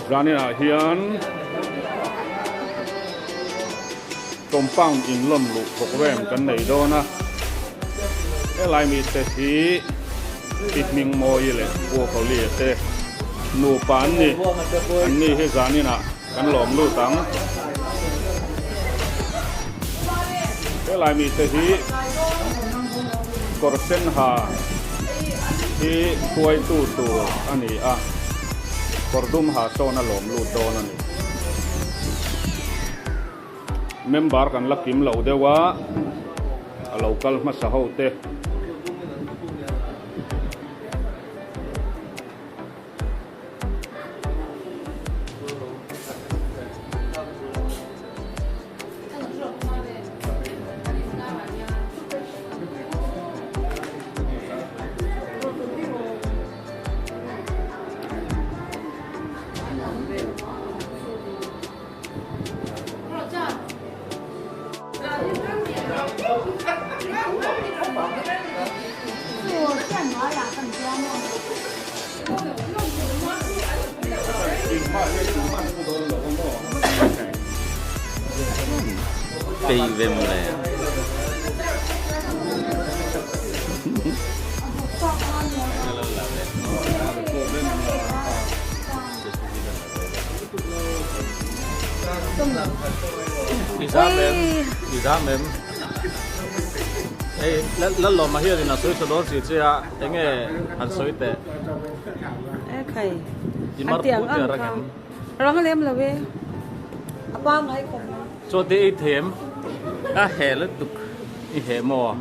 Zaninah hian compound in lawn luh programme kan nei dawn a, helai mite hi Pi Hmingmawii leh Pu Hawlia te nupa an ni, an ni hi zaninah kan lawm lut ang. Helai mite hi kawr sen ha hi hruaitu tur a ni a, kawr dum ha sawn a lawm lut dawn a ni. Member kan la kim lo deuh a, a lo kal hmasa ho te. Peih ve mawle. I zam em? I zam em? Hei Lallawma hianin a sawi tha dawn si che a, enge han sawi teh? E khai. I mar phu te a rang em? Rang lem lo e. A pangngai khawp mai. Chaw te ei thei em? Ka heh lutuk. I heh maw?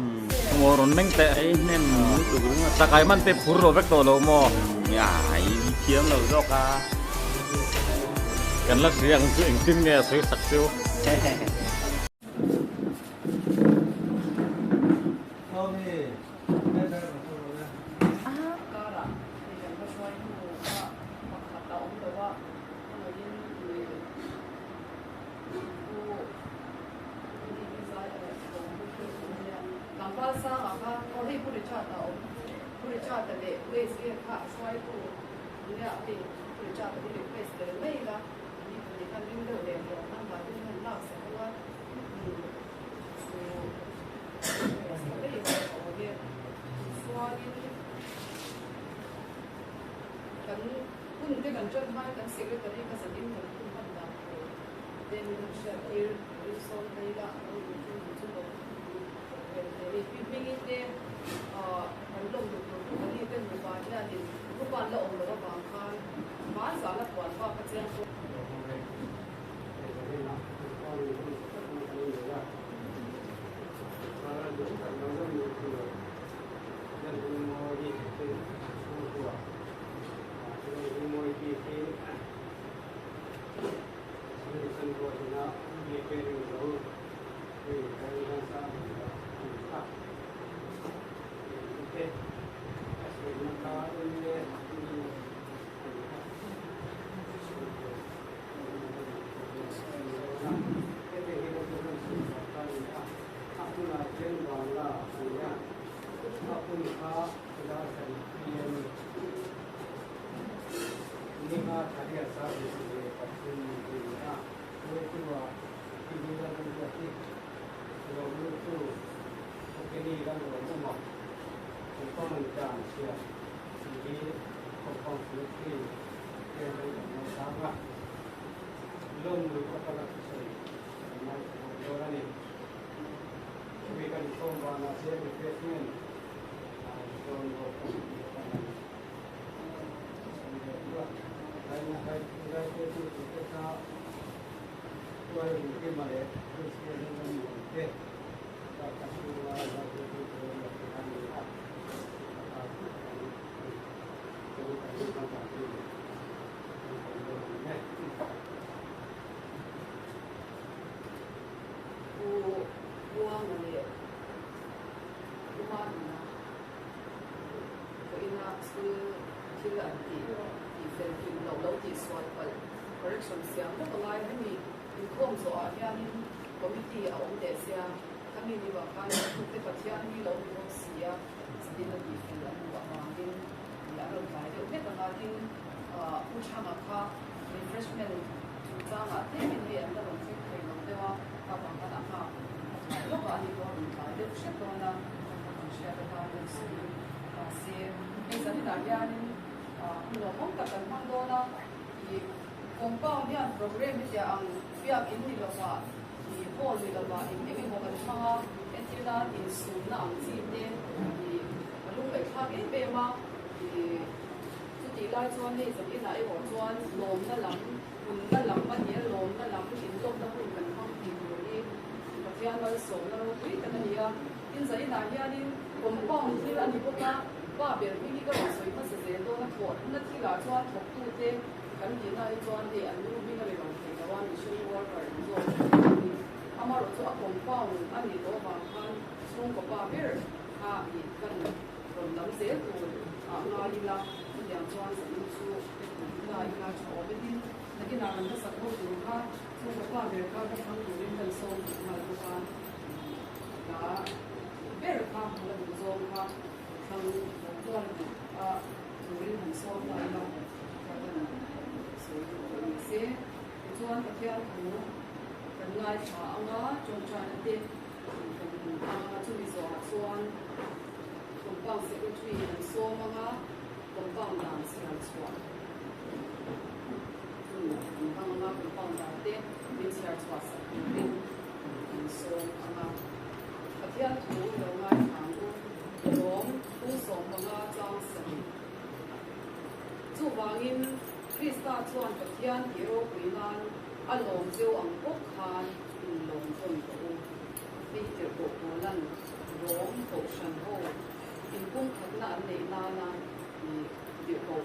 Maw rawn meng teh. Ei hnem lutuk ringawt. Chakai man te phur ro vek tawh lo maw? Ya, i thiam lo zawk a. Kan la hria ang chu engtin nge a sawi sak chu. ah hianin committee a awm leh sia, khami ni vang khan thute Pathian hi lo ni bawk si a, chatin a tihfel a hnu avangin ih a rawn tlai deuh hlek ang a, tin Pu Thanga kha refreshment chungchangah tlemin hei an la rawn thleng thei lo deuh a, kha vang khan a nghak a tlai lawk a, ani pawh a rawn tlai deuh hrep dawn a, kha kan hriat atan rawn sawi ta se. Hei zaninah hianin hun lawmawm tak kan hmang dawn a, ih compound hian programme hetiang ang biak in ni lovah ih hall ni lovah eng eng emaw kan hmang a, entir nan insumna ang chi te ih a lungngaihthlak em em a, ih chutih lai chuan hei zaninah erawh chuan lawmna lam hunna lam a ni a, lawmna lam inlawmna hun kan hmang tih tur hi Pathian malsawmna ropui tak a ni a, tin zaninah hianin compound thil a ni bawk a, pa ber hming hi ka rawn sawi hmasa zel dawn a, thawhna thilah chuan thawktute kan tihna hi chuan hei an lu hming a ri lo thei lo a, mission worker an zawk thei a ni. Amaherawhchu a compound a nih tawh avang khan chhungkaw pa ber kha ih kan rawn lam zel tur ah ngai ila, chutiang chuan zanin chu la ila tha awm e tin nakinah kan hmasak ho tur kha chhungkaw pa ber kha ka thlang turin kan sawm duh nghal bawk a, la ber kha la duh zawng kha thlang chuan a turin han sawm ta ila ka kan sawi duh tawh ni se. Tichuan Pathian thu kan ngaithla anga tawngtaina te kan hmu anga chumi zawhah chuan compound secretary kan sawm anga compound dan chhiar chhuah hun kan hmang anga compound dan te min chhiar chhuah sak turin kan sawm anga Pathian thu lo ngaithla ang u lawm 15 chang sarih. Chuvangin Krista chuan Pathian tih ropui nan a lawm zeu ang bawk khan inlawm tawn tawh u. Hei hi tirhkoh Paula'n Rom kohhran ho inpumkhatna an neih nana tirhkoh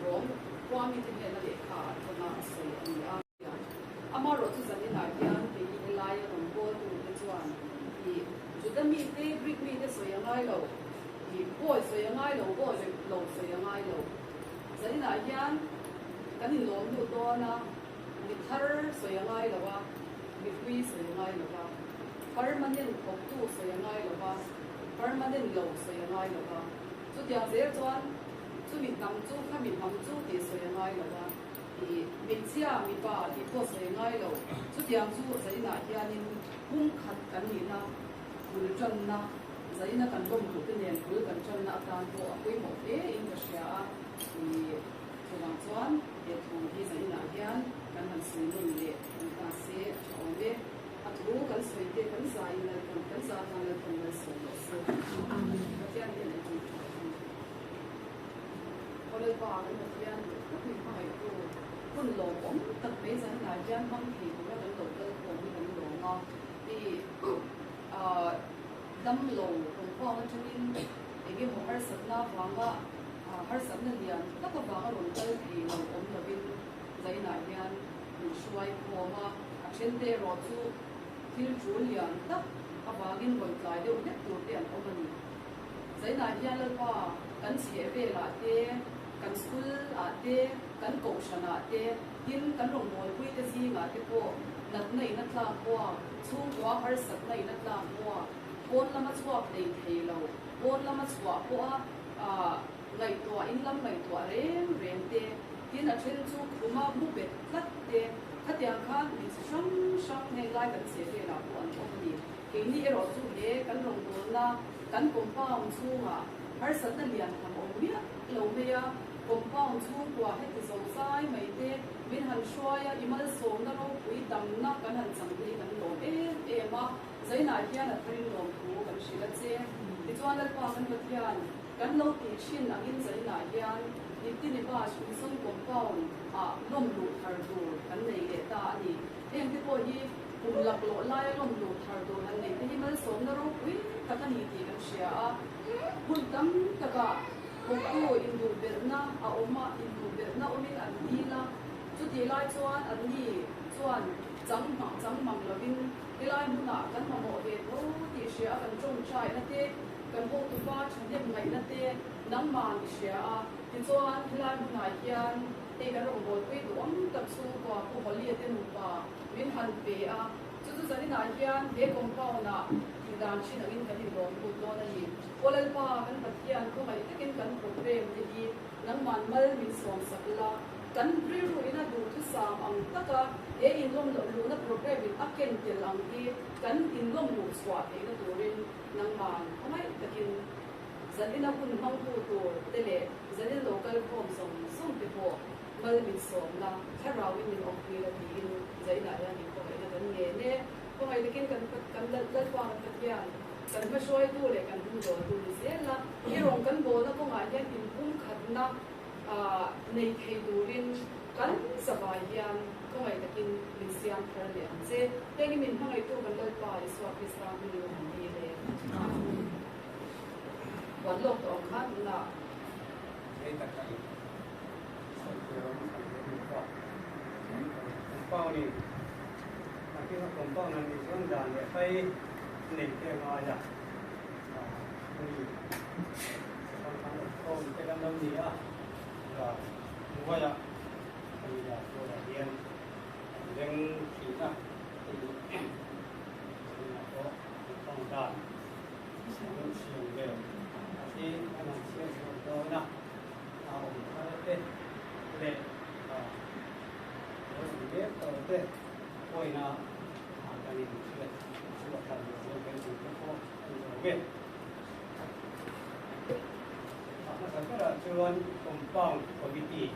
Rom khua mite hnena lehkha a thawn a a sawi a ni a. Amaherawh chu zaninah hian keini helaia rawn pawltute chuan ih Juda mite, Greek mite sawi a ngai lo, ih bawi sawi a ngai lo, bawi lo sawi a ngai lo. Zaninah hian kan inlawm lut dawn a, mi thar sawi a ngai lo a, mi hlui sawi a ngai lo va, permanent thawktu sawi a ngai lo va, permanent lo sawi a ngai lo va. Chutiang zel chuan chumi hnam chu khami hnam chu tih sawi a ngai lo va, ih hmeichhia mipa tih pawh sawi a ngai lo. Chutiang chu zaninah hianin pumkhat kan nihna bul tanna, zaina kan lawm duhte nen bul kan tanna atan pawh a pawimawh hle in ka hria a, ih chuvang chuan he thu hi zainah hian kan han sawi nawn leh ni ta se a tha awm e. A thu kan sawi te kan za in Lalpan kan za tan Lalpan malsawm rawh se. Amen. Pathian hian an tih tha a ni. Aw Lalpa kan Pathian duh tak min hmangaihtu hun lawmawm tak mai zainah hian hmang thei tura kan lo kal khawm hi kan lawm a. Ih damlo compound atangin eng emaw harsatna avanga harsatna lian tak avanga rawn kal thei lo awm lovin zainah hian min hruai khawm a, a then te erawh chu thil tul lian tak avangin rawn tlai deuh hlek tur te an awm a ni. Zainah hian Lalpa kan chheh velah te, kan school ah te, kan kohhran ah te, tin kan rawngbawlpui te zingah te pawh natna in a tlak buak, chhungkua harsatna in a tlak buak, pawn lama chhuak hlei thei lo, pawn lama chhuah pawha ngaihtuah, in lam ngaihtuah reng reng te, tin a then chu khuma mu bet tlat te, khatiang khan mi chi hrang hrang heng lai kan chhe velah pawh an awm a ni. Keini erawh chu he kan rawngbawlna kan compound chhungah harsatna lian tham awm miah lo mai a, compound chhungkua heti zo zai mai te min han hruai a, i malsawmna ropui damna kan han chang te hi kan lawm em em a, Zainah hian a tharin lawmthu kan hrilh a che. Tichuan Lalpa kan Pathian kan lo tih thin angin Zainah hian Nittini Bus Mission Compound ah lawm luh thar tur kan nei leh ta a ni. Heng te pawh hi kum laklawh laia lawm luh thar tur han neih te hi malsawmna ropui tak a ni tih kan hria a. Hmun tam takah thawktu induhbelhna a awm a, induhbelhna awmin an dil a, chutih lai chuan anni chuan chang hmang chang mang lovin helai hmunah kan mamawh ve tho tih hria a kan tawngtaina te, kan hotupa thahnem ngaihna te nangmah i hria a, tichuan helai hmunah hian. Hei kan rawngbawlpui duhawm tak chhungkua Pu Hawlia te nupa min han pe a, chu chu zaninah hian he compound-ah tih dan thin angin kan inlawm lut dawn a ni. Aw Lalpa, kan Pathian khawngaih takin kan programme te hi nangman mal min sawm sak la, kan rilru ina duhthusam ang taka he inlawm loh luhna programme in a ken tel ang hi kan inlawm luh chhuah theihna turin nangman khawngaih takin Zanina hun hmangtu tur te leh zanin lo kal khawm zawng zawng te pawh mal min sawm la, thlarauin min awmpui la tiin zainah hian min khawngaihna kan ngen e. Khawngaih takin kan kan Lalpa kan Pathian, kan hmahruaitu leh kan hmundawltu ni zel la, i rawn kan bawlna kawngah hian inpumkhatna nei thei turin kan zavai hian khawngaih takin min siam thar leh ang che. Heng i min hmangaihtu kan Lalpa Isua Krista hmingin kan dil e. Amen. Huan lawk tawh ang khan tunah. Hei tak a ni. Sawi tur awm khan hle mai pawh. Compound in a thil a compound an nih chuan dan leh hrai nei te a ngai a. Mi chi hrang hrang awm khawm te kan lo ni a. Hnuaiah hemi dah turah hian an leng thin a. Hei chhungah pawh compound dan. Siam vel hi an han chhiar chhuak dawn a, a awm thar te leh a lo awm mek tawh te pawina kan inhriat chhuah dan tur chuan kan zir te pawh a ni awm e. A hmasa berah chuan Compound Committee,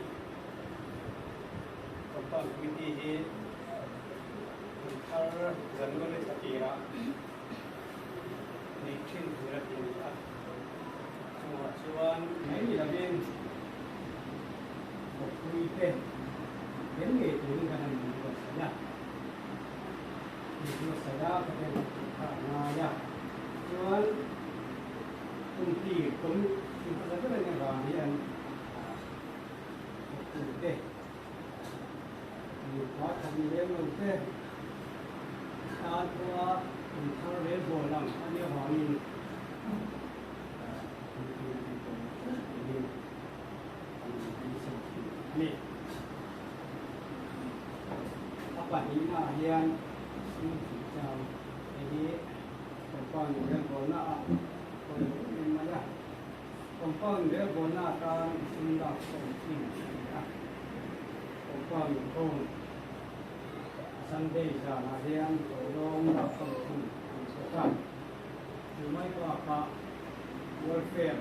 Compound Committee hi kum thar January thla tirah Neih thin tur a ti ni a, chungah chuan mai ni lovin Bawkpui te tel ngei turin kan han min buatsaih a, min buatsaih a ka tel tih kha a ngai a, chuan kumtir kum hmasa ber anih avang hian Bawkpui te Nupa khat ni lem lo te tan pawha kum thar rel bawl ang a nih avangin thil tih tawh lo turin an insawi thin a ni. A pahnihnaah hian sum chungchang hei hi compound relbawlna ah pawimawh em em mai a. Compound relbawlna atan sum lak khawm thin a ni a. Compound inkhawm Sunday zanah hian tawlawm lak khawm thin a ni bawk a. Chu mai bakah welfare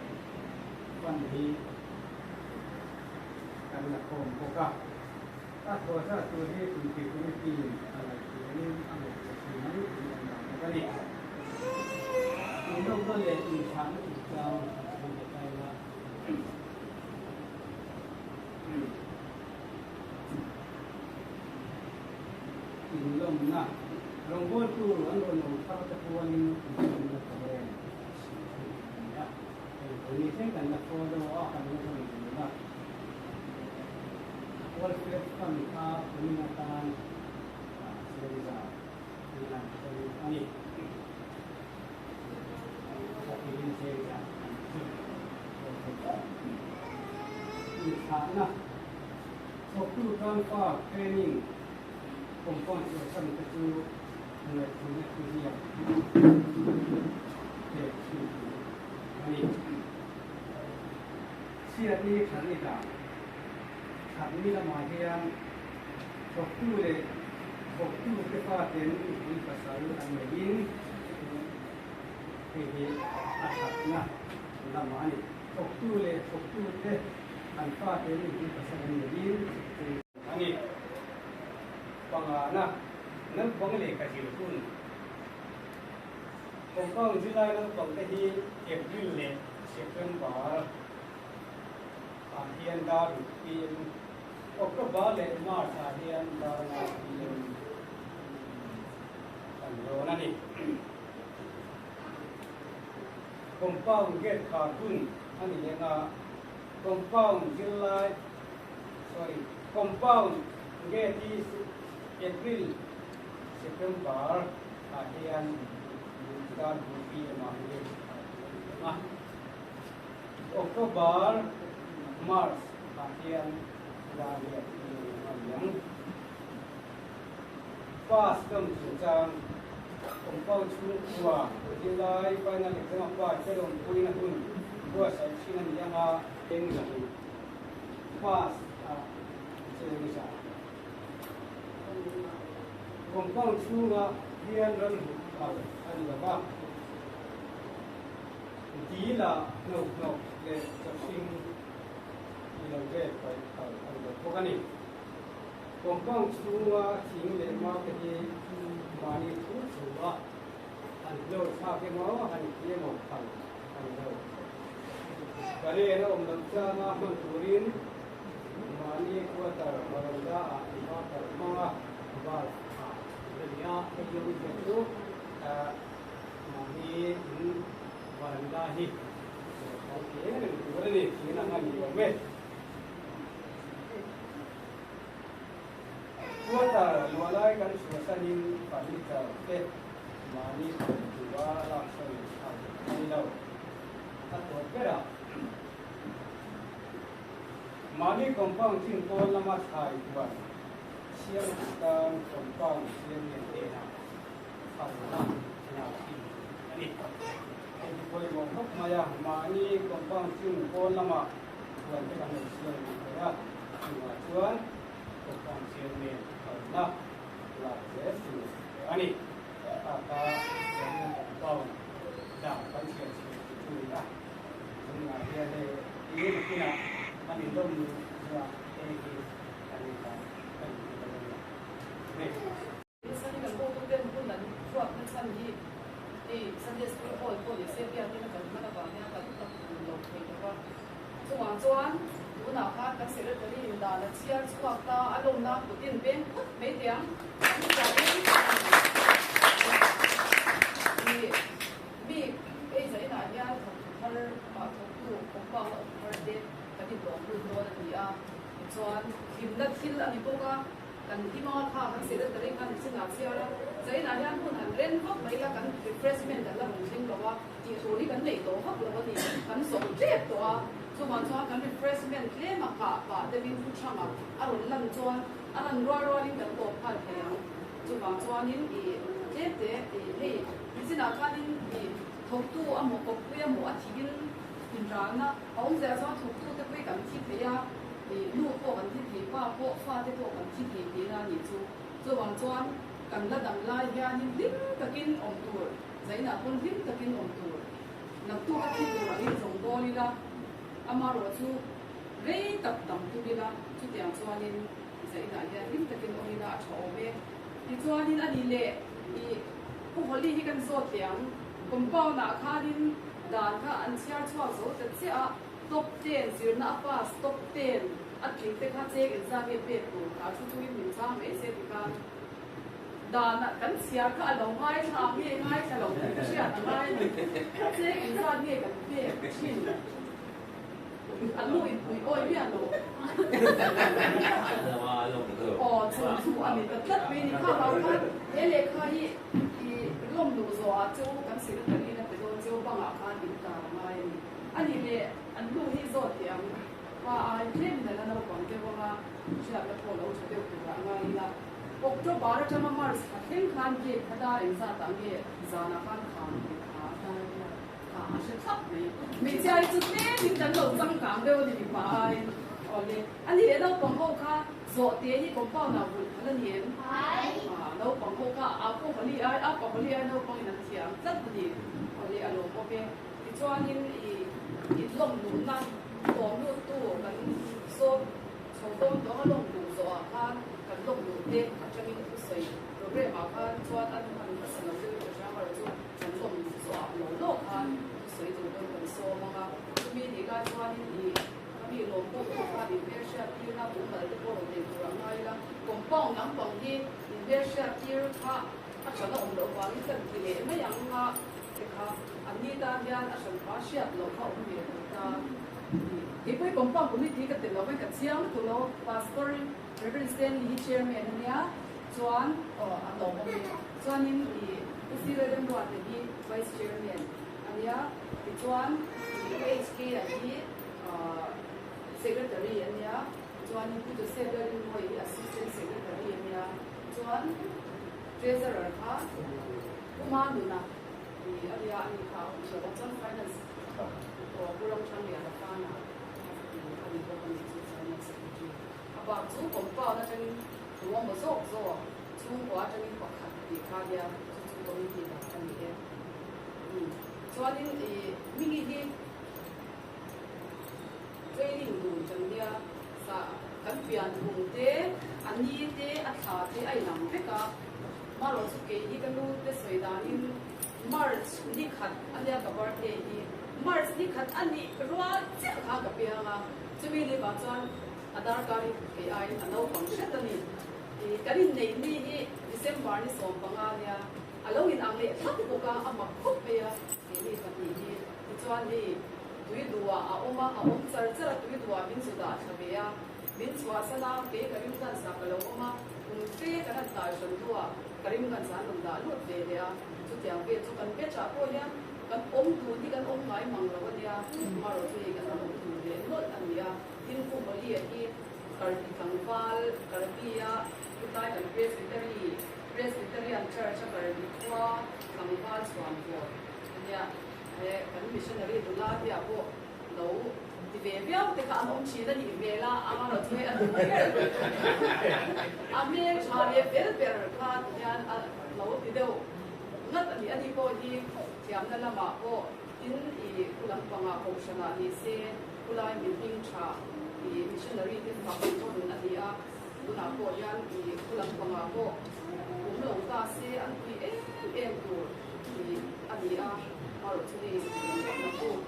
fund hi kan la khawm bawk a. A thawh zat tur hi Kumpi Committee in a ngaihtuahin a ngaihtuah thin mai tih a ni ang bawk a ni. Inlawmna leh inthlahna chungchang a sawi ve ta ila. Inlawmna rawngbawltu an rawn awm thar te puanin inlawmna program a siam thung a ni a. Hei vawi thleng kan la follow a, kan la rawn dil a. Welfare fund kha kumin atan Sengza hian sawi a ni. Sapiin Sengza an chu inthlahna thawktu transfer training compound chhuahsan te chu ngaihtuahna thuziak pek thin tur a ni. Chhiatni thatni dan thatni lamah hian thawktu leh thawktute faten nupui pasal an neihin hei hi a thatna lamah a ni. Thawktu leh thawktute an faten nupui pasal an neihin a ni. Pangana, naupang lehkha zir hun. Compound zilai naupangte hi April leh September ah hian dar ruk PM, October leh March ah hian dar nga PM kan dawn a ni. Compound gate khar hun a ni leng a, compound zirlai sorry compound gate hi April, September ah hian dar ruk PM ah gate khar tur a ni leng a. October, March ah hian Dan leh nung a ni ang. Pass dawng chungchang, Compound chhungkua zirlai final exam a pass te lawmpuina hun buatsaih thin a ni ang a, eng zahnih pass a cheng za. Compound chhunga hian ram hmuh phal a ni lo va, dil ah hnawkhnawk leh chawhring ni lo vel paih phal a ni lo bawk a ni. Compound chhunga thing leh mau te hi mahni thu thu a han hlawr thlak emaw han thi emaw phal a ni lo. Current a awm loh changa hman turin mahni quarter varanda ah inverter hmanga bulb ah a ni a, hei hi awmzia chu mahni in varanda hi thawk hle reng tur a ni tih ang a ni awm e. Quarter luahlai kan chhuahsanin furniture te mahni thawk tura laksawn a ni lo. A tawp berah mahni compound chin pawn lama thlai huan siam duh tan compound siam lian hnenah phalna lak thin a ni. Hei hi pawimawh khawp mai a, mahni compound chin pawn lama huan te kan lo siam duh thei a, chungah chuan compound siam nen phalna lak zel tur a ni. Taka Zarian compound dan kan chhiar chhiar tih chu ni a, tunah hian hei i nakinah kan inlawm luh zuah hei hi kan indan kan inhmu dawn a ni. Sunday kan hotuten hun an ruatna chhan hi hei Sunday School Hall pawh ni se biakin a kan hman avang hian kan tak dun lo thei lo va. Chungah chuan tunah khan kan Secretary in dan a chhiar chhuak ta a lawmna kutin veng phawt mai teh ang. Kan zahin ih bik hei zainah hian thawktu thar ah thawktu compound a awm thar te kan inlawm lut dawn a ni a. Tichuan hlimna thil a ni bawk a. Kan hlim anga kha kan secretary khan chinah chhiar a, zainah hian hun han ren vak mai la kan refreshment an la rawn thleng lo a, tih tur hi kan neih tawh vak lo a ni, kan zawm tlep tawh a, chuvang chuan kan refreshment tlem a nghah pah deuhin thu thangah a rawn lan chuan a lan rual rualin kan tawp nghal thei ang, chuvang chuanin ih tlem te ih hei nichinah khanin ih thawktu a maw kawppui a maw a thihin inralna a awm zia chuan thawktute pawh hi kan thi thei a. Ih, nu pawh kan thi thei, pa pawh, fate pawh kan thi thei tihna a nih chu. Chuvang chuan kan la dam lai hianin hlim takin awm tur, zainah pawn hlim takin awm tur, naktuk a thi tur angin zawng dawl ila, amarawh chu rei tak dam tum ila, chutiang chuanin zainah hian hlim takin awm ila a tha awm e. Tichuanin a ni leh, ih, Pu Hawli hi kan zawt leh ang, compound-ah khanin dan kha an chhiar chhuak zo ta chiah a, Top ten zirna a pass top ten a tling te kha cheng engzat nge pek tur kha thu chungin min chang mai se ti khan dan ah kan chhiar kha a lo ngaithla ang nge ngaithla lo tih ka hriat a ngai a ni. Cheng engzat nge kan pek thin a lu in pui awi miah lo. Aw chu chu a ni ta tlat mai ni kha vang khan he lehkha hi i lawm duh zawh ah chu kan secretary in a pe dawn cheu bangah khan in tar a ngai a ni. A nih leh an hnu hi zawt teh ang. Pa ai tlemin a la naupang deuh ang a, hriatna pawh lo tha deuh turah a ngai ila. October atanga March thla thleng khan gate kha dar engzatah nge zanah khan kham tih kha kha a hre thlap mai. Hmeichhia hi chu tlemin kan lo changkang deuh a ni mipa ai. Awle, a nih leh naupang ho kha zawh teh hi compound ah vulh phal a ni em? Naupang ho kha a pawh hawli ai, a pa hawli ai naupangin an thiam tlat a ni. Awle, a lawm bawk e. Tichuanin i inlawm luhna tawm luttu kan sawm chho dawn tawng a lawm luh zawhah khan kan lawm luh te atangin thusawi program ah khan chuan an han hmasa lo deuhin ka hria amarawh chu kan lawm luh zawhah lo lawk khan thusawi tur pawn kan sawm ang a, chumi nih lai chuanin i ka mi lawm pawh pawh khan inhmelhriat tirna mumal te pawh rawn nei tur a ngai ila, compound lampang hi inhmelhriat tir kha a hran a awm loh vangin kan ti leh mai ang a. Te kha an ni tan hian a hran hma hriat loh kha awm ve lo ta ni. Keipawh compound committee ka tel lo mai ka chiang lutuk lo Pastor Reverend Stanley hi chairman a nia chuan aw a lawm awm e chuanin i Pu Sir Remruata hi vice chairman a nia tichuan i HK a hi secretary a nia. Chuanin Pu Joseph Lalrinmawia hi Assistant Secretary a nia. Chuan Treasurer kha Pu Manuna i a nia, ani kha a awm lo a. Chuan Finance aw Pu Ramthangliana Fana a ni bawk a ni chu Finance Secretary. A bak chu compound atangin thu a maw zawk zawk, chhungkua atangin pakhat tih kha nia, chu chu committee dah a ni e. Chuanin i Mingi hi Training dun kan nia, sa kan pian phung te, a ni te, a thla te a inang vek a. Marawh chu kei hi ka nu te sawi danin March ni khat a nia ka birthday hi. March ni khat a nih rual chiah khan ka piang a, chumi ni vang chuan a darkar hi kei aiin a naupang hret a ni. Kan inneih ni hi December ni 15 nia, a lo inang leh thlap bawk a, a mak khawp mai a keini pahnih hi. Tichuan hei tui duhah a awm a, a awm char char a, tui duhah min zu dah thla ve a, min chhuahsan a, kei ka rim gan sa ka lo awm a, kum fe kan han tai hran hnuah ka rim gan sa an rawn dah lut ve leh a, chutiang vel chu kan batch ah pawh hian kan awm dun hi kan awm ngai mang lo a nia, marawh chu hei kan rawn awm dun leh nawlh a ni a, tin Pu Mawlia hi Karbi tlangval, Karbi a chutlai kan Presbytery, Presbyterian Church a Karbi khua tlangval chhuan vawt a nia. He kan missionary nula te ah pawh lo ti ve viau te kha an awm thin a nih hmel a, amaherawh chu hei a duh ber a hmel tha leh fel ber kha ti hian a lo ti deuh ngat a ni. Ani pawh hi thiamna lamah pawh tin i khu lampangah kohhranah ni se khulai min hming tha i missionary te fak tawn a ni a, tunah pawh hian i khu lampangah pawh awm lo ta se an pui em em tur. Tih a ni a, marawh chu hei naktuk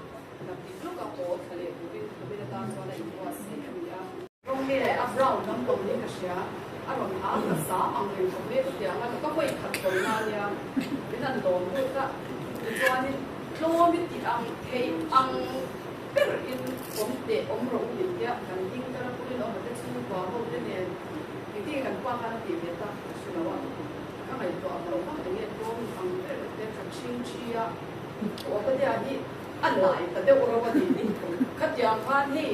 naktik lawka haw thla leh turin khawvel atan chuan a inbuatsaih a ni a. Rawng nge a brown lam tawh niin ka hria, a rawn ha ka sam ang reng khawp mai chutiang a, ka hawi khat tawn na ania, min han lawm lut a, tichuanin tlawm i tih ang theih ang ber in awm teh awm rawh u min tia, kan ding tar a pulin awm a te chhungkua ho te nen engtin nge kan pa khan a tih ve tak ka hre lo a. Ka ngaihtuah ang lo vak enge tlawm ang ber te ka chhing thi a, Awtadia hi a lai ta deuh ro a ni. Khatiang khan hei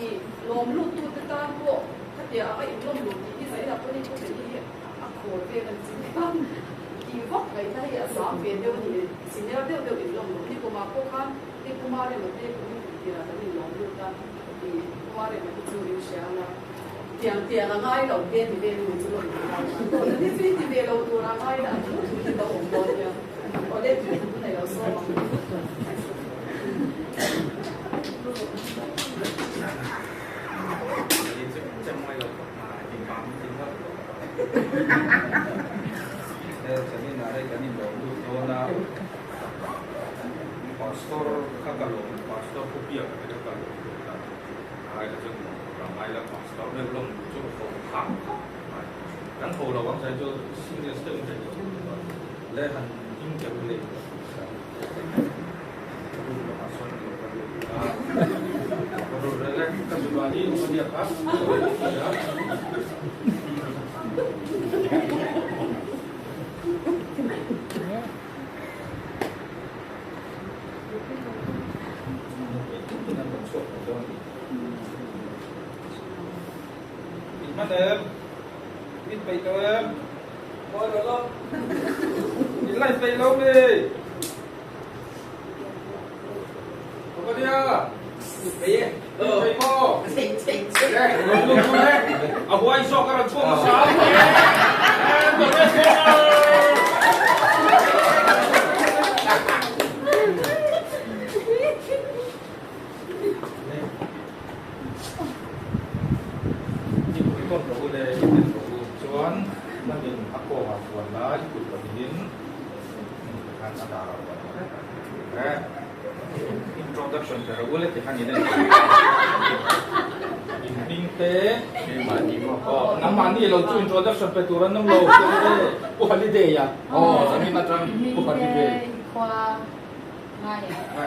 i lawm lut tu te tan pawh khatiang anga in lawm lut tih hi zaina pawhin thu te hi a khawl vel a ni chin khan tih vak ngaihna hei a zam ve deuh a ni. Senior deuh deuh in lawm lut ni kumah pawh khan hei Kumar emaw te kum in kum tirah kan in lawm lut a, i Kumar emaw hi chu in hria ang a. Tiang tiang a ngai lo te ti vel in chu rawn ti nghal a. Ni chu in ti ve lo tur a ngai la thu thu hi lo awm dawn nia. Awle thu thu nei lo sawm ang. Pastor kha ka lawm pastor pu biak a te kha ka lawm lut a. Ai la chuan nuam ram ai la pastor deuh lawm duh chu ho kham khawp mai. Kan ho lo ang zai chu serious deuh in kan in thawk duh a, le han ding teh u lei ka hmu sa room lamah sawn lo ka lut a, ka lut reng e, ka mipa hi awm a nia kha ka ti a. Hman em? In peih tawh em? Mawi lo lo. In la in peih lo mi? Awm a nia. In peih e. In peih maw? Le, rawn lut lut le. A huai zawk a rawn chhuak hmasa. And the red corner! I kut tawn rawh u le, i en rawh u. Chuan hmanin a kawngah fuan lai kut pahnihin khan a dar a vuan rawh le. Introduction pe rawh u le ti khan in en In hming te nangmahni lo chu introduction pe tur an awm lo. Pu Holiday a. Aw, zanin atang Pu Holiday.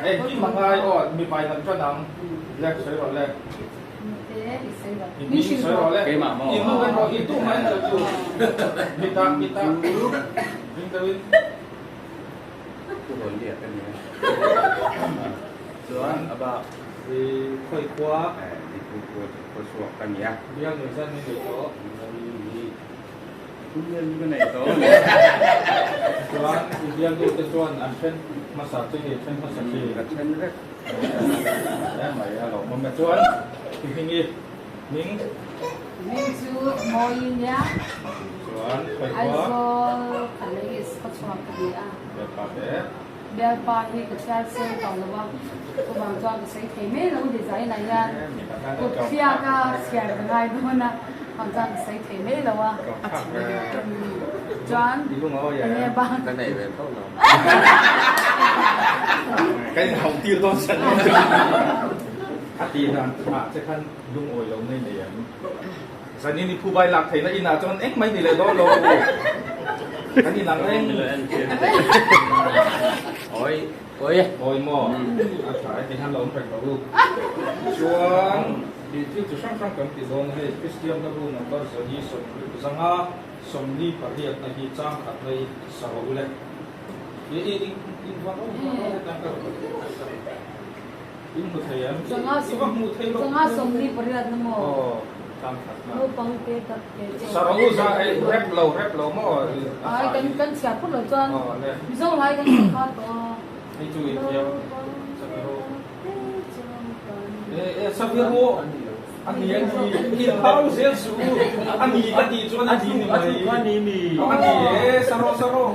Engkim a ngai aw, mipa in an tan ang. Black sawi rawh le. I sawi rawh le. I nu en rawh, i tu mah en rawh chu. Mita, mita. Ring deuhin. Pu Hawlliah ka nia. Chuan a bak. I khawi khua? Diphu khua chu khua chhuak ka nia. Bial nei zat ni nei tawh? Thum vel chu ka nei tawh a ni. Chuan i bialtu te chuan an then hmasa che nge then hmasa che? Ka then vek. Hle mai a lawmawm e. Chuan i hming i hming? Hming chu Mawi nia. Chuan khawi khua? Aizawl Khalei is khaw chhuak ka ni a. Bialpa te? Bialpa hi ka chhiar sel tawh lo a, chuvang chuan ka sawi thei mai lo design ah hian kut thliak a chhiar ka ngai dawn a, chuvang chuan ka sawi thei mai lo a. Chuan enge bang. Ka nei ve tho lo. Ka in hauh tir dawn sa ni. A tih dan ah che khan lungawi lo mai nei ang. Zanin i phubai lak theihna inah chuan engmah i ni leh dawn lo. Kan inang reng. Oi, oi. Oi maw? A tha e, tihian lo awm reng lo u. Chuan tih thil chi hrang hrang kan ti dawn a hei, Kristian hla bu number zali sawmri zanga sawmli pariatna hi chang khatna i sa rawh u le. I i i i va ho va ho hetang ka In hmu thei em? I va hmu thei lo. Zanga sawmli pariat na maw? Aw, tlang khat na. Naupang te tak te chu. Sarawu za ei rep lo rep lo maw? Ai kan kan chhiar phut lo chuan. Aw le. Mizo lai kan chhiar kha tawh a. Hei chu in thiam. Saviru. E e saviru. A ni a ni. In hau zel su. A ni ka tih chuan a ni ni mai. A ni mi. A ni e saro saro.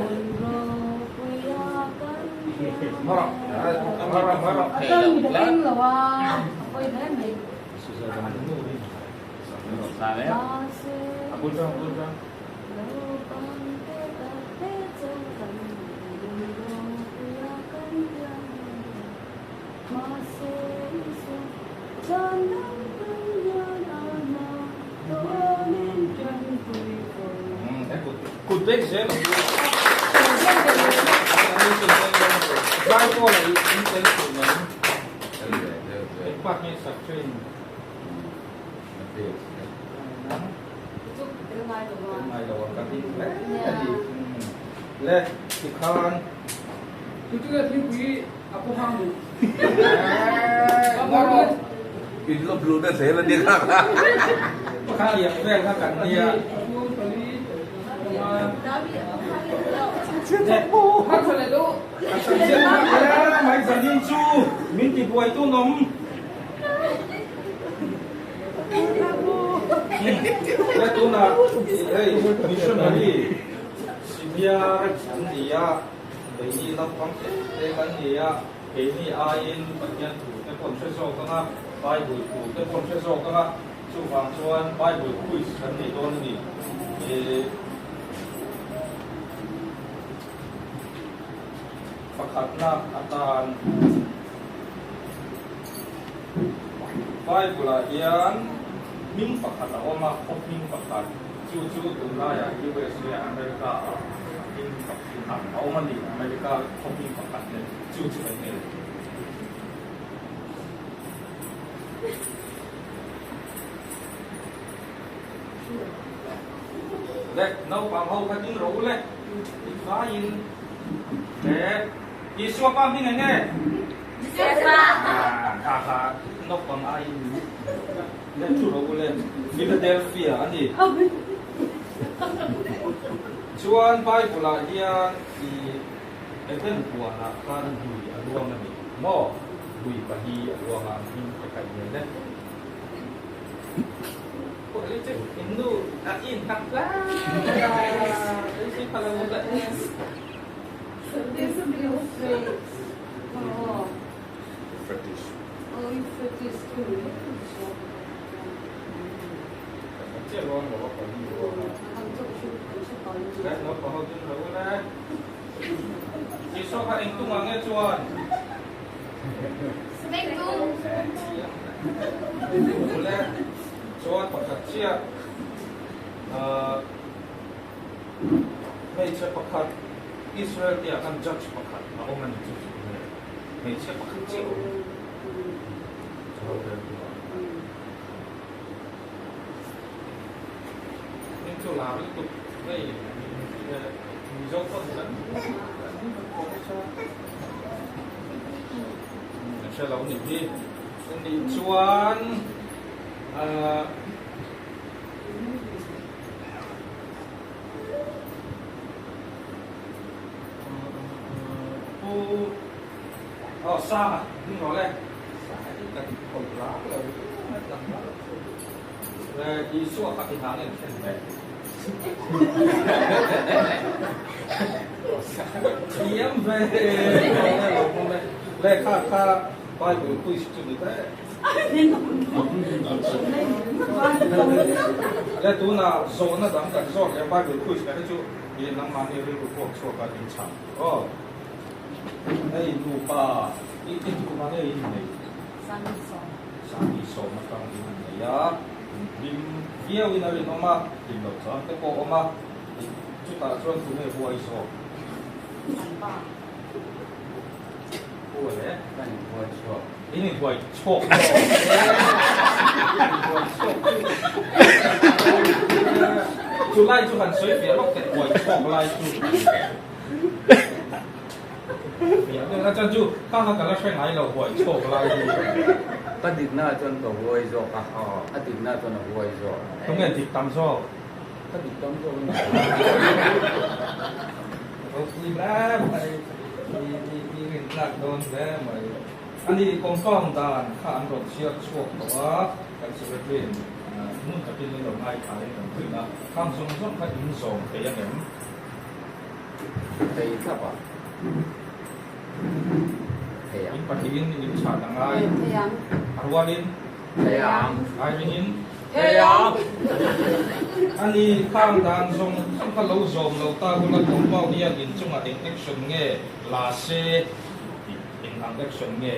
Kut bek zel ang u. Zai pawh la in tel thin em? Eng part nge sak thin? Tel ngai lo a ka ring hle a ni. Le tikhan. Tutu thingpui a pawh hang duh. In lawp luh na zel a ni kha. Khatiang vel kha kan nia. Mai zanin chu min ti buai tu nawm. Le tunah hei missionary senior an ni a. Keini naupang te te kan ni a, keini aiin Pathian thu te pawh an hre zawk ang a, Bible thu te pawh an hre zawk ang a, chuvang chuan Bible quiz kan nei dawn a ni. Ih pakhatna atan Bible ah hian hming pakhat a awm a, khaw hming pakhat, chu chu tunlaiah USA America ah hming pakhat. A awm a ni, America khawpui pakhat leh chu chu kan ngei. Le, naupang ho kha ding rawh u le, i vaiin le Isua pa hming eng nge? Josefa! Ha ha, naupang aiin le thu rawh u le, Philadelphia a ni. Chuan Bible ah hian i Eden huan ah khan lui a luang a ni maw? Lui pahi a luang a, an hming te kha i nei e. In nu a in hak hle a, beisei pha lo le. Isua kha eng tung ang nge chuan? Ule chuan pakhat chiah hmeichhe pakhat Israel te ah khan judge pakhat a awm a ni chu chu hmeichhe pakhat chiah a awm. Heng chu lar lutuk hei Mizo pawn kan kan hre lo nih hi. Nih chuan ahh. Pu aw Sanga ding rawh le. Sanga hi ka ti khawp rak lo Isua kha i hang en thlen ve. Thiam ve le kha kha Bible quiz chu ni te. Le tuna zawhna dang kan zawk leh Bible quiz ka hi chu i nangmahni rilru puak chhuak a in chhang aw. Hei nupa i i tum a nge in nei? Sangi sawm atang in an nei a, in hlim viau in a rinawm a, hlim loh chuan te pawh awm a, chutah chuan tunge huai zawk? In inhuai chhuak chu lai chu han sawi fiah lawk teh huai chhuak lai chu fiah deuh na chuan chu khang kha ka la hre ngai lo huai chhuak lai hi ka dikna chuan ka huai zawk a a dikna chuan a huai zawk tunge dik tam zawk ka dik tam zawk Ropui hle mai, i rintlak dawn hle mai. Ani compound dan kha an rawn chhiar chhuak tawh a, kan secretary in hmun takin min lo ngaithla in kan rin a, khang zawng zawng kha in zawm thei ang em? Thei thlap a, thei ang. In pahnihin in chhan a ngai. Thei ang. A rualin. Thei ang. Airingin. Thei ang. Ani khang dan zawng zawng kha lo zawm lo ta bula compound hian inchungah eng action nge la se tih eng ang action nge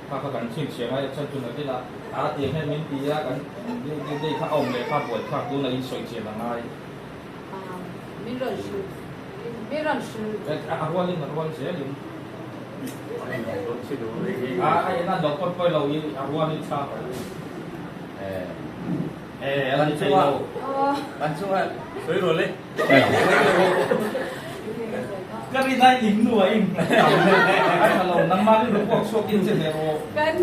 kha kha kan chhinchhiah ngai a chhan chu nakinah a tiang hian min ti a kan dei kha a awm leh kha buaithlak tuna in sawi chian a ngai. Min rawn hrilh min rawn hrilh. A rualin a rual zelin. A en a lo pawt pawi lo i a rualin thla ka u. Eh a ni thei lo. Kan chunga sawi rawh le. Ka rin ai in nu a in a tha lo nangmah rilru puak chhuak in che hle rawh. Kan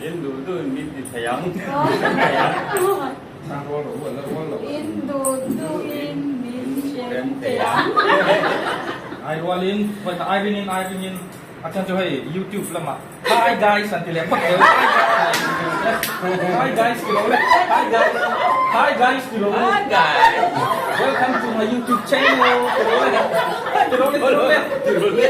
In duh duh in min ti thei ang. Chang rual rawh u, an la rual lo. In duh duh in min hrem thei ang. Ai rualin, vawi ai ringin, ai ringin, a chhan chu hei YouTube lamah Hi guys an ti leh phawt lo. Hi guys ti lo le. Hi guys. Hi guys ti lo le. Hi guys. Welcome to my YouTube channel ti lo le. Ti lo le, ti lo le. Ti lo le.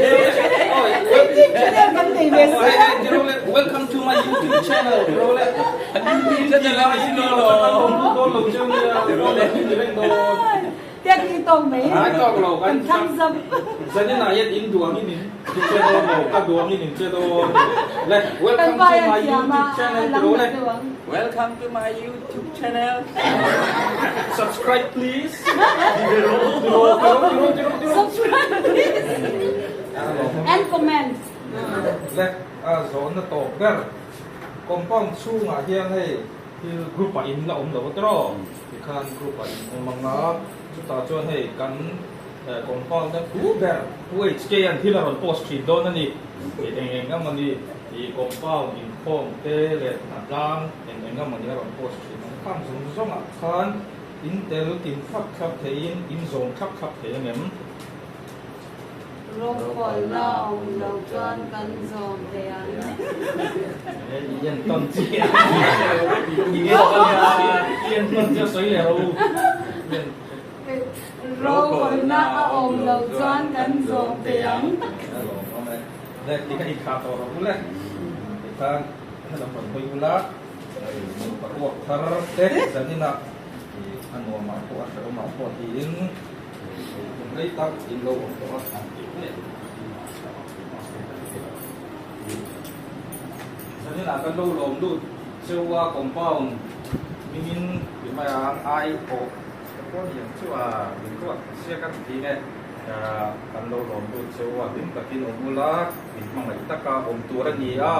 YouTube channel kan nei ve sia. Ti lo le. Welcome to my YouTube channel ti lo le. YouTube channel a ni lo lo. Tiang hi tawng mai. Ai tawk lo kan thlang zam. Zanin ah hian in duang in in che dawn lo ka duang in in che dawn le welcome to my YouTube channel ti lo le. Welcome to my YouTube channel. Subscribe please. Ti lo ti lo ti lo ti lo ti lo. Subscribe please. And comment. Le a zawn na tawp ber. Compound chhungah hian hei thil group ah in la awm lo tiraw tikhan group ah in awm ang a chutah chuan hei kan compound a thu ber Pu HK an thil a rawn post thin dawn a ni eng eng emaw ni ih compound inkhawm te leh hnatlang eng eng emaw ni a rawn post thin ang khang zawng zawng ah khan in tel kim thlap thlap theiin in zawm thlap thlap thei ang em? Rawngkawlna awm lo chuan kan zawm thei ang. I en tawn chiah. I en tawn chiah sawi leh rawh u. Rawngkawlna a awm lo chuan kan zawm thei ang. Le ti kha inthlah tawh rawh u le. Tikhan helam rawn hawi ula paruak thar te zaninah a nuamah pawh a hrehawmah pawh tiin Kum rei tak in lo awm tawh a an tih mek. Zaninah kan lo lawm lut cheu a compound hmingin ti mai ang ai pawh ka pawh ni ang chu a min ruat sia ka ti nge kan lo lawm lut cheu a hlim takin awm ula min hmangaih taka awm tur a ni a.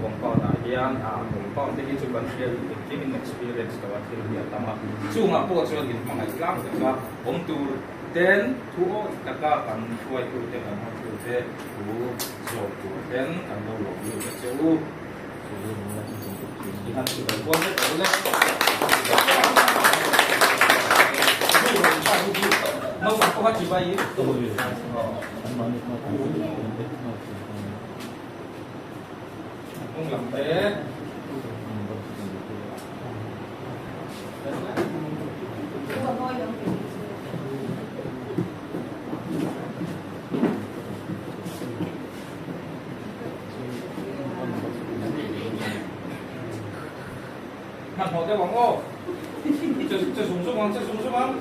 Compound ah hian compound te hi chu kan hria lutuk engkim in experience lo a thil hi a tam a, chungah pawh chuan in hmangaih tlang taka awm tur ten thu awih taka kan hruaitu te kan hotu te thu zawm tur ten kan lo lawm lut a che u. I han chibai kual vek lo le. Naupang pawh kha chibai i. Hnung lam te. Hmanhmawh deuh ang aw. Che zung zung ang, che zung zung ang.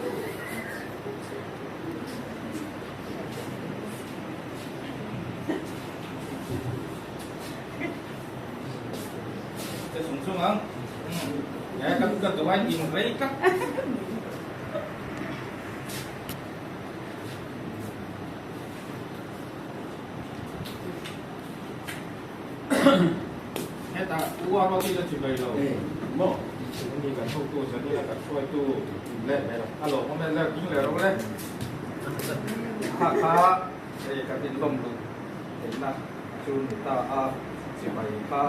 Che zung zung ang. E kan ka duai in rei tlat. Hetah u a ruat in a chi mai lo. Maw? Ni kan hotu Zanina kan hruaitu le a lawmawm e le ding leh rawh le. Kha kha hei kan inlawm luh theihna chu ni ta a chibai kha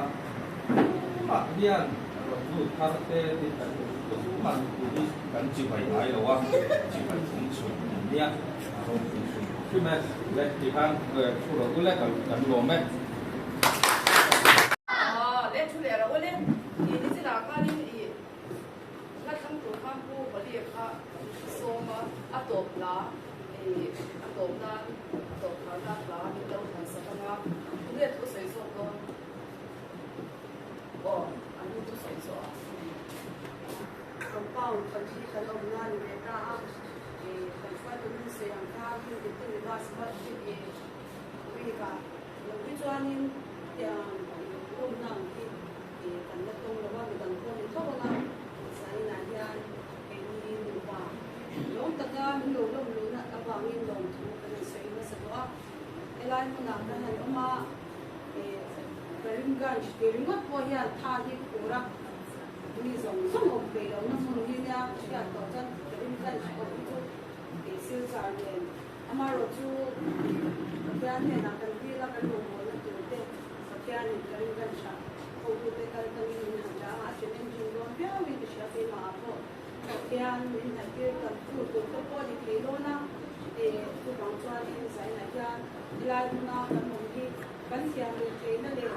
tumah hian rawn lut thar te tin kan tumah mipui hi kan chibai ngai lo a chibai awm chhun an nia. Hrim e, le ti khan thu rawh u le kan lawm e. Le thu leh rawh u le, i ni chinah khanin i hla thlang tur khan Pu Hawlih kha sawm a, a tawp hla i a tawp nan a tawp khar nan hla min lo thlan sak ang a, tunge thu sawi zawk dawn? Aw, an nu thu sawi zawh a. Compound khat hi kan awm na ni ve ta a. Kan hruaitu hming sawi ang kha hming dik te Nivas Bhatt hi i week ah lo hi chuanin tiang awmna ang hi kan la tawng lo a, midang pawh ni tho ang a, zainah hian keini nupa lawm taka min lo lawm luhna avangin lawmthu kan han sawi nasa tawh a, helai hmunah kan han awm a, Karimganj tih ringawt pawh hian tha hi phur a. Mi zawng zawng awm peih lohna hmun hi nia ka hriat tawh chuan ka rim tlan hre awm hi chu kei Silchar nen amaherawhchu Pathian hnenah kan dil a kan rawngbawlna tur te Pathianin ka rim tlan hra hotute kal tangin min han dah a, a challenging dawn viauin ka hria keimahah pawh Pathian min hnaihtir tam tu tur te pawh a ni thei dawn a, chuvang chuanin zainah hian helai hmuna kan awm hi kan thiam leh theihna leh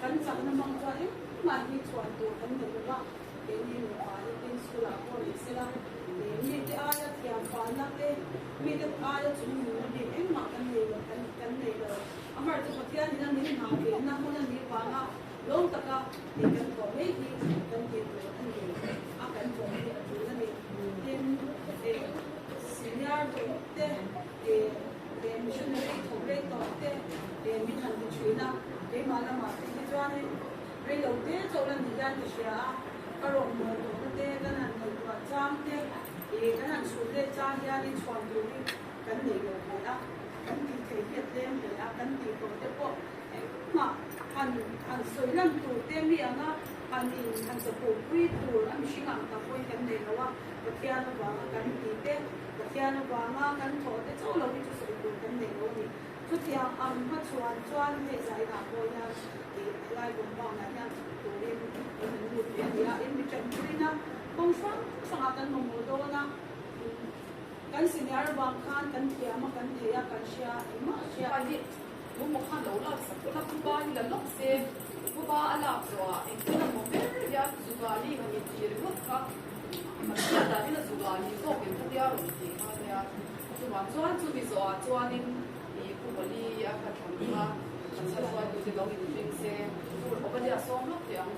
kan chakna hmang chuan engmah hi chhuan tur kan nei lo va, keini nupa hi tin school ah pawh ni sela mite aia thiam fahna te, mite aia chungnunna bik engmah kan nei lo kan kan nei lo. Amar chu Pathian in a min hna vehna hmun a nih vanga lawm taka tih kan thawh mai hi kan tih tur a ni a, kan thawh hi a tul a ni. Tin, senior te Missionary thawk rei tawh te min han ti thin a, keimah lamah te hi chuanin rei lo te chauh la ni hian ka hria a, ka rawngbâwl tawhna te kan han ngaihtuah chang te kan han chhut let chang hianin chhuan tur hi kan nei lo hle a, kan tih theih hi a tlem hle a, kan tih tawh te pawh engmah han han sawi lan tur te mi anga han in han chapawhpui tur a mihring ang tak pawhin kan nei lo a, Pathian avanga kan tih te. Pathian avanga kan thawh te chauh lo hi chu sawi tur kan nei lo a ni. Chutiang ang hmachhuan chuan hei zainah pawh hian ih helai compound ah hian thawk turin in han lut ve a ni a, in mi tanpuina kawng hrang hrangah kan mamawh dawn a, kan senior avang khan kan thiam a, kan thei a, kan hria engmah a hria. Hi Mumuk khan lo lak sak ula, Phuba hi la lawk se, Phuba a lak zawhah engtin a maw ber hian Zugali han inti ringawt kha. Pathian danin a zuk ah ni zawk in khatia rawn ti kha nia. Chuvang chuan chumi zawh ah chuanin i Pu Bali a kha thlan kha kan chhan hruaitu te lo inring se Pu Obadia sawm lawk teh ang.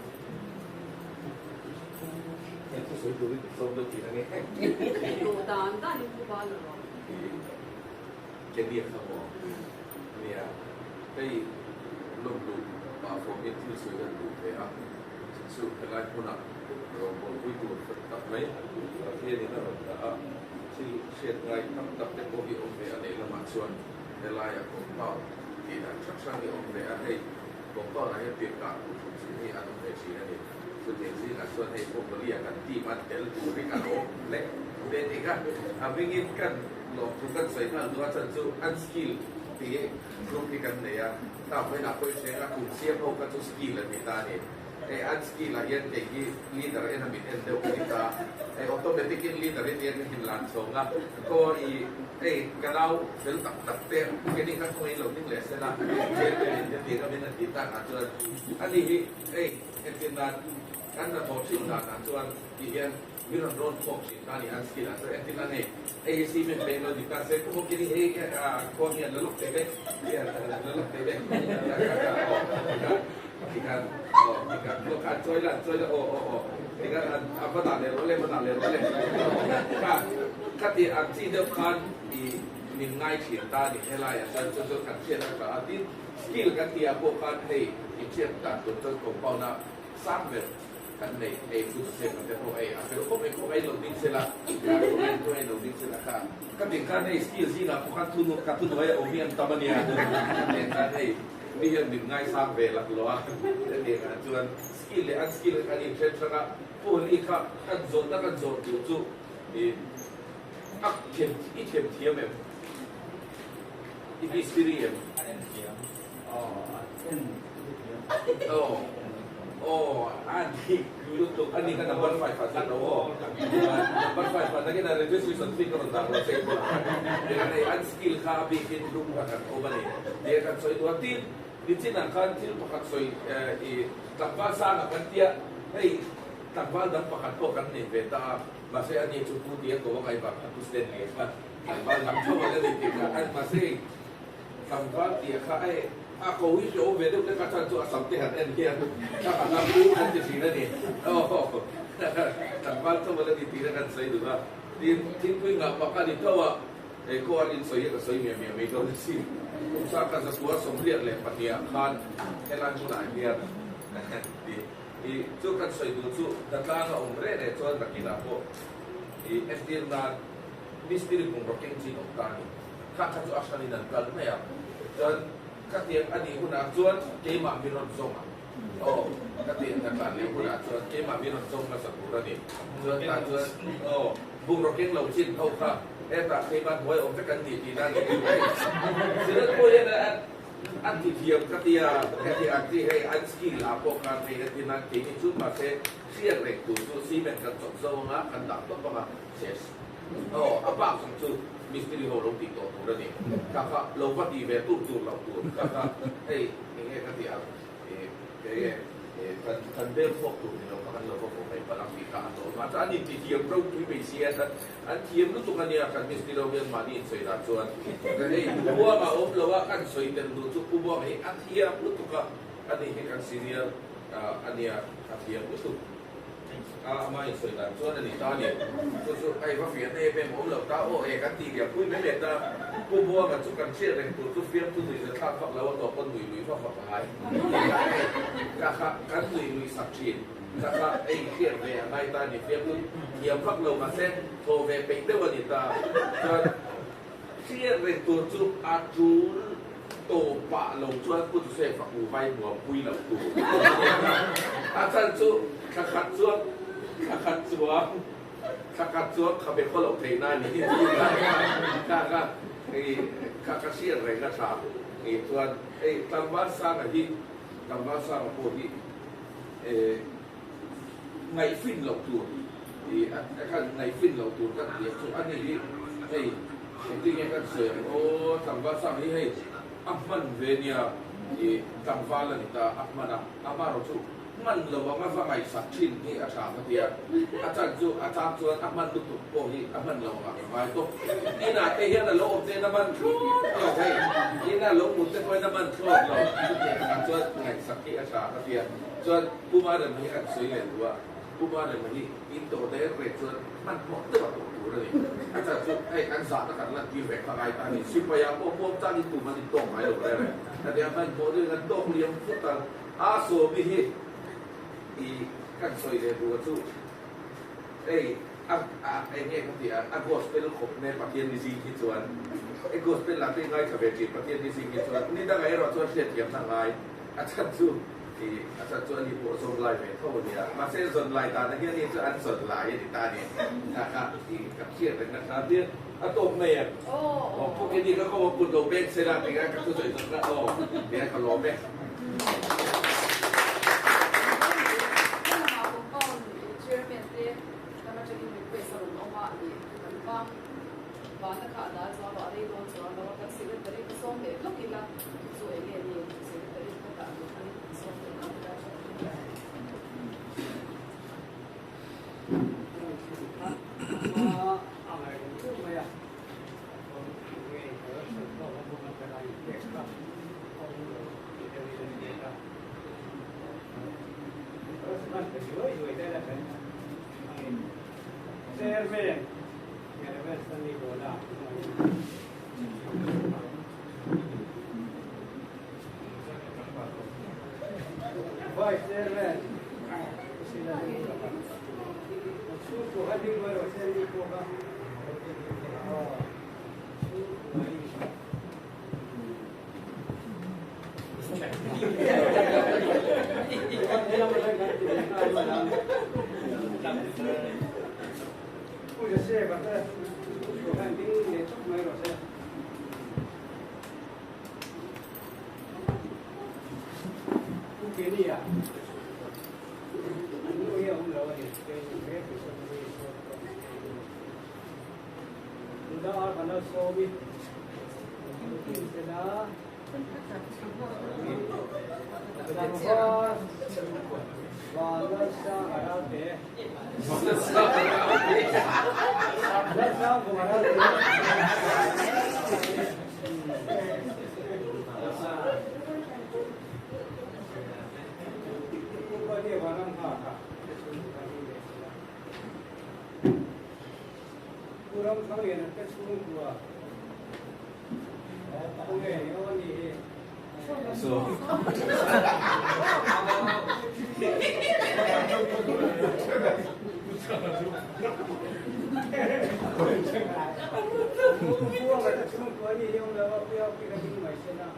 Duh dan dan in Pu Bal a rawn. Kenia kha maw? Nia, hei lawm luh pah fawmin thil sawi kan duh ve a, chu chu helai hmunah rawngbawlpui tur fel tak mai Pathianin a rawn dah a, thil hriat ngai tam tak te pawh hi awm ve a lehlamah chuan helaiah compound tih dan hrang hrang hi awm ve a, hei. Compound ah hian tirhkah kuhhrum chin hi an awm ve thin a ni. Chutiang zingah chuan hei Pawpalia kan team a tel tur hi kan awm leh ve dik a, a hmingin kan lawmthu kan sawi nghal duh a chan chu an skill tih group hi kan nei a, ta vawiinah pawhin hreng a kum siam ho kha chu skill an ni ta a ni. Hei an skill ah hian kei hi leader en a min en deuh ka ni ta, hei automatic in leader in hian ka hin lan chhawng a, kaw i hei ka nau fel tak tak te keni kha khawngaih lo ding leh sela chairman in hetiang a min an tih tak ah chuan ani hi hei entir nan kan hnathawh thin dan ah chuan ti hian min rawn rawn khawm thin ta a ni an skill ah chuan entir nan hei hei hi cement peng lo ni ta se khaw keni hei khua hian la lawk thei vek la lawk thei vek Tikhan aw tikhan aw khan chawi la chawi la aw aw aw tikhan an a va dah leh rawh le va dah leh rawh le kha khati ang chi deuh khan i min ngai thin ta ni helaiah chuan chu chu kan hriat a tha a tin skill kan tih ah pawh khan hei inhriat dan tur chuan compound a sang ber kan nei hei food safe te pawh hei a fel khawp mai khawp mai lo ding sela khawp mai khawp mai lo ding sela kha ka tih khan hei skill zingah pawh khan thu ka thunuai a awm hi an tam a nia khan hei Mi hian min ngaisang ve lak lo a, hetiang ah chuan skill leh unskill kan inthen hrang a, Pu Hali kha kan zawhna kan zawh duh chu i a them i them thiam em? I mistiri em? A en thiam. Aw a en thiam. Aw aw a dik lutuk a ni kha number five ah chuan lo aw number five ah nakin a registration fee ka rawn dah lo che tia hei unskill kha a bikin hlum kha kan awm a ni tia kan sawi duh a tin nichinah khan thil pakhat sawi i tlangval sangah kan tia hei tlangval dang pakhat pawh kan nei ve ta a mahse ani chu pu tia ko a ngaihvah kha pu Stanley kha tlangval dang tho a la ni tih kha mahse hei Tlangval tia kha e a ko hi hlawm ve deuh lek a chan chu a sam te han en hian ka han a pu kan ti thin a ni. Aw tlangval tho ala ni tih na kan sawi duh a. Tin, thingpui ngah pak a ni tho a, he khaw an insawi hi ka sawi miah miah mai dawn asin. Kum sa ka zakua 22 ah khan helai hmunah hian ti i chu kan sawi duh chu hnatlang a awm reh reh chuan nakinah pawh i entir nan mistiri bungraw keng chin awm ta a ni. Kha kha chu a hranin an kal mai a, chuan khatiang a nih hunah chuan keimah mi rawn zawng ang. Aw, khatiang ka tlan leh hunah chuan keimah mi rawn zawng hmasa tur a ni. Chuan tah chuan aw, bungraw keng lo chin ho kha hetah keimah hnuai awm vek an ni tih na ni mai. Sirat pawh hian a ti thiam ka tia, heti ang chi hei an skill ah pawh khan hei a ti nan keini chu mahse hriat reng tur chu cement kan chawp zo anga kan dah tawp anga chess. Aw, a bak zawng chu mistiri ho lo tih tawh tur a ni. Kha kha lo va ti ve tur tur loh tur. Kha kha hei eng nge ka tih ang ih kei nge ih kan kan bel chhuak tur ni lo kha kan lo va hmuh mai palh ang tih kha a tawh a. Chuan an inti thiam ropui mai si a, an thiam lutuk a nia kan mistiri ho hian mahni insawi dan chuan. Hei Pu Buanga awm lo a kan sawi tel duh chu Pu Buanga hi a thiam lutuk a, ani hi kan senior a nia a thiam lutuk. A amah in sawi dan chuan a ni ta a ni. Chu chu hei va fiah na em em awm lo ta aw e kan tih liam pui mai leh ta. Pu Buanga chu kan hriat reng tur chu fiamthu nui za thlak vak lo a tawp a nui lui vak vak a ngai. Hei ka kha kan nui lui sak thin. Ka kha hei hriat ve a ngai ta a ni fiamthu thiam vak lo mahse thaw ve peih deuh a ni ta. Chuan hriat reng tur chu a tul tawpah lo chuan Pu Joseph a hmu vai nuam pui lo tur a chan chu thla khat chuan thla khat chuan thla khat chuan khabe khaw loh theih na ni kha kha hei kha ka hriat reng a tha ni chuan hei tlangval sanga hi tlangval sanga pawh hi eh ngaihfin loh tur i a khan ngaihfin loh tur kan tih chu a ni hi hei engtin nge kan sawi ang aw tlangval sang hi hei a hman ve nia i tlangval a ni ta a hman a amaherawh chu hman lo anga va ngaihsak thin hi a tha ka ti a a chan chu a chang chuan a hman lutuk pawh hi a hman lo anga ka ngai tawp inah te hian a lo awm te in a hman thlawt lo hei ina lo mut te pawhin a hman thlawt lo chutiang ang chuan ngaihsak hi a tha ka ti a. Chuan Pu Marema hi kan sawi leh duh a, Pu Marema hi in tawh daih reng chuan hmanhmawh deuh a tawh tur a ni. A chan chu hei kan zahna kan lantir ve kha ngai ta a ni. Sipai ah pawh muang changin tum an intawk ngai lo reng reng. Ka tia hmanhmawh deuhin an tawk liam phut ang. A sawmi hi i kan sawi leh duh a chu hei a a eng nge ka tih ang a gospel khawp ne Pathian ni zing hi chuan e gospel lah te i ngaithla ve thin Pathian ni zing hi chuan ni dangah erawh chuan hriatthiamna ngai. A chhan chu i a chhan chu ani pawh zawn lai ve tho a nia. Mahse zawn lai dan ah hian ni chu an zawn lai a ni ta a ni. Kha kha i ka hriat reng na kha tia a tawp mai em? Aw pawh kei ni ka kawng a kut lo beng se la tinga ka thusawi zawk kha aw nia ka lawm e. Chairman te lam atangin request a rawn awm a ni kan bang Vana kha a dal chuan ruah rei dawn chuan lo a kan secretary ka sawm leh lawk ila chu eng nge ni secretary ka dah duh khan sawm leh lawk ila tha tur a ni. Chairman Pu Joseph a te thu hian ding leh chawp mai rawh se. Pu Kenny a an nu hi a awm lo a ni. Kenny he episode hi short film Nula ar kan lo sawm i Tin sela Tlangval Vanlalsang a ral te. Vanlalsang kum a ral te. Pu Ramthangliana te chhungkua khawnge i aw ni hi. Pu Anga te chhungkua ni hi awm lo a, Pu Au ka ding mai se la.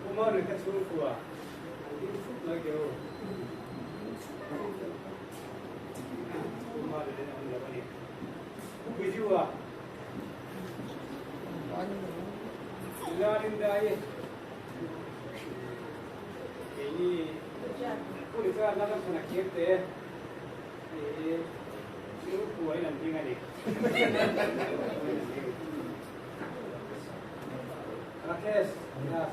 Kumar ka chhungkua an ding thut mai ke u. Kumar in awm lo a ni. Pu Biju-a Lalinda-i keini Pu Richard Lalramchhana Kirte hi chhungkua in an ding a ni. Rakesh Das.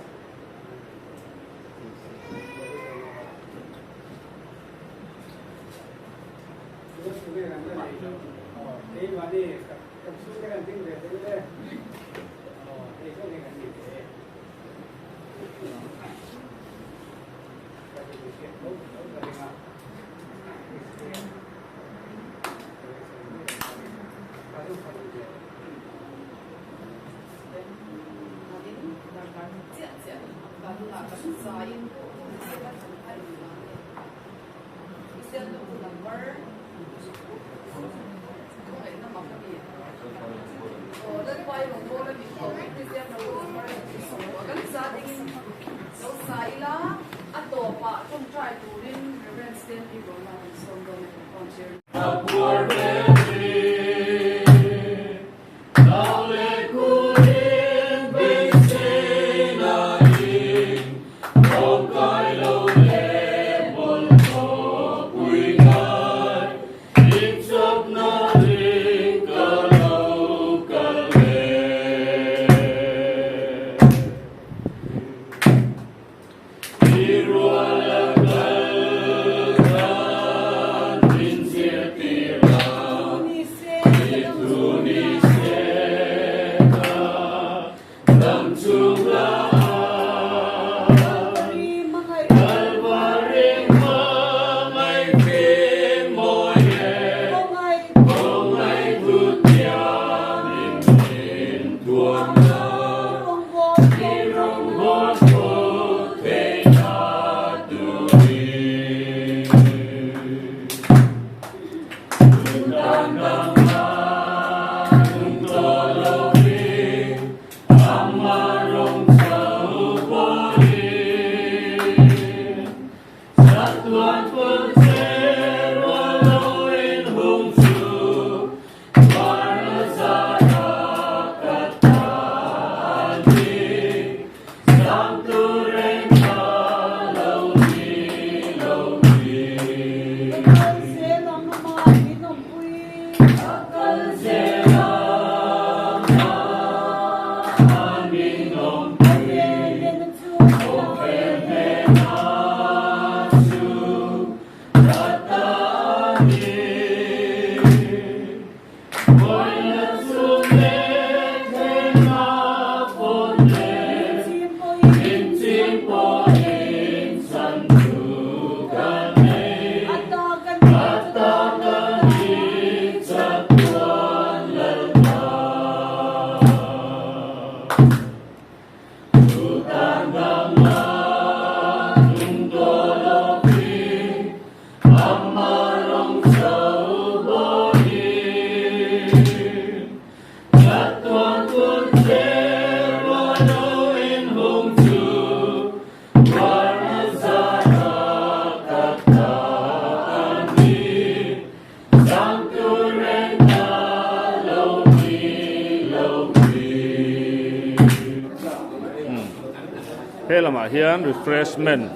Kan za dingin lo sa ila a tawpah tawngtai turin. Helamah hian refreshment.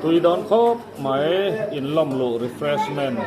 Tui dawn khawp mai inlawm luh refreshment.